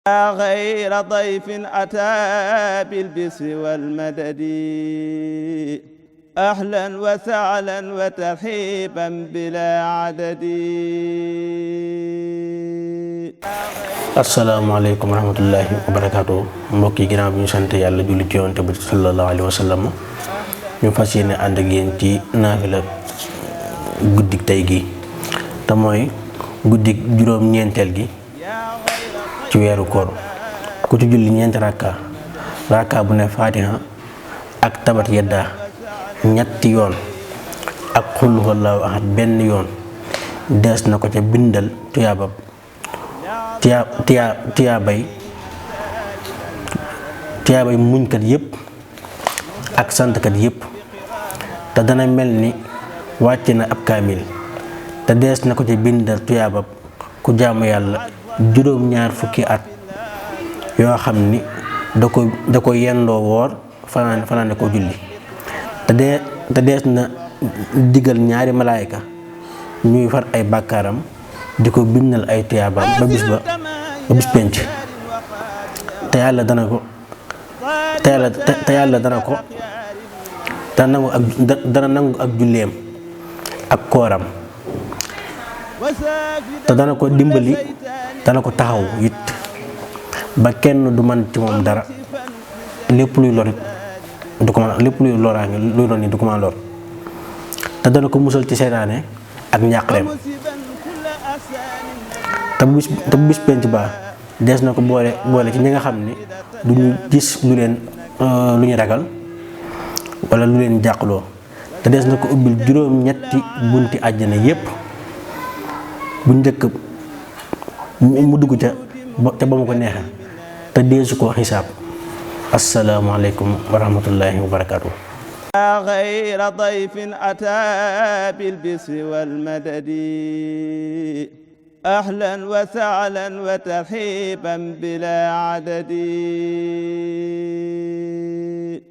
يا غير ضيف أتى بالبسر والمدد أهلا وسهلا وترحيبا بلا عدد. asalaamaaleykum wa rahmatullahi wa barakaatu mbokk yi ginnaaw bi ñu sant yàlla julli ci yonent bi sallallahu alayhi wa sallam ñu fas yéene ànd ak yéen ci naafila guddik tey gi te mooy guddik juróom-ñeenteel gi ci weeru koor ku ci julli ñeenti rakka bu ne fatiha ak tabat yedda ñetti yoon ak xul huwallaahu ahad benn yoon dees na ko ca bindal tiyaabay muñkat yépp ak santkat yépp te dana mel ni wàcc na ab kaamil te dees na ko ca bindal tuyaabab ku jaamu yàlla juróom-ñaar fukki at yoo xam ni da ko yendoo woor fanaane ko julli te dees na digal ñaari malaayka ñuy far ay bàkkaaram di ko bindal ay tuyaabaam ba bis penc te yàlla dana nangu ak julleem ak kooram te dana ko dimbali dana ko taxaw it ba kenn du man ci moom dara lépp luy lor lépp luy loraange luy lor ni du ko mën a lor te dana ko musal ci seytaane ak njàqareem te bu bis penc ba dees na ko boole ci ñi nga xam ni du ñu gis lu ñu ragal wala lu leen jàqloo te dees na ko ubbil juróom-ñetti bunti àjjana yépp bu njëkk mu dugg ca ba mu ko neexee te deesu ko xisaab. asalaamaaleykum wa rahmatullahi wa barakaatu. يا غير ضيف أتى بالبسر والمدد أهلا وسهلا وترحيبا بلا عدد.